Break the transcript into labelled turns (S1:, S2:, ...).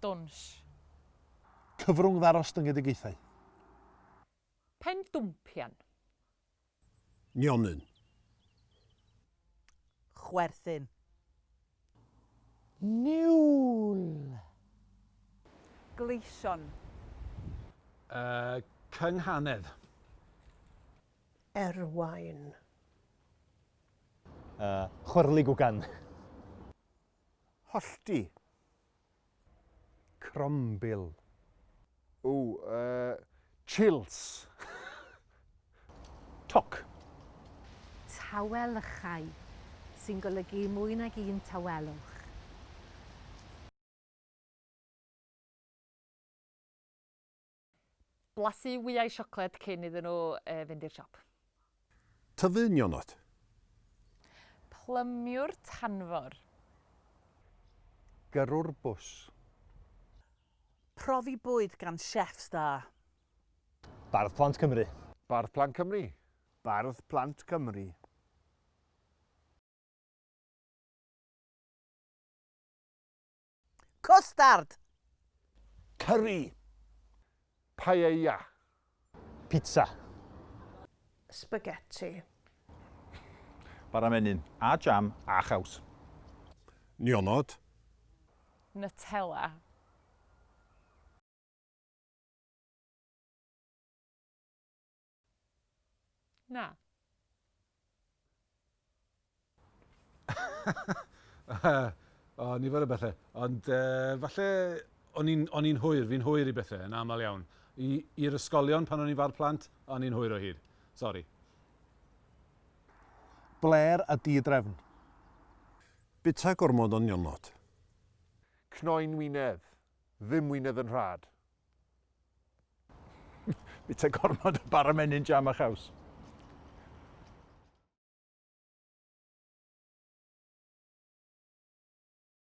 S1: Stwnsh.
S2: Cyfrwng ddarostyngedigaethau.
S1: Pendwmpian.
S3: Nionyn.
S4: Chwerthin.
S5: Niwl.
S6: Gleision.
S7: Yy, cynghanedd.
S8: Erwain.
S9: Yy, chwyrligwgan.
S10: Hollti.
S11: Crombil.
S10: Ww, yy, chills.
S9: Toc.
S12: Tawelychau, sy'n golygu mwy nag un tawelwch.
S1: Blasu wyau siocled cyn iddyn nhw fynd i'r siop.
S3: Tyfu nionod.
S1: Plymiwr tanfor.
S11: Gyrrwr bws.
S4: Profi bwyd gan chefs da.
S9: Bardd Plant Cymru.
S10: Bardd Plant Cymru.
S13: Bardd Plant Cymru.
S4: Cwstard!
S13: Cyri!
S10: Paella.
S9: Pitsa.
S8: Spaghetti.
S14: Bara menyn, a jam, a chaws.
S3: Nionod.
S1: Nutella. Na.
S7: o, nifer o bethau. Ond uh, falle o'n i'n, o'n i'n hwyr, fi'n hwyr i bethau yn aml iawn. I, i'r ysgolion pan o'n i'n far plant, o'n i'n hwyr o hyd. Sori.
S2: Blêr a di-drefn.
S3: Bwyta gormod o nionod.
S10: Cnoi'n wynedd. Ddim wynedd yn rhad.
S14: Bwyta gormod o bara menyn, jam a chaws.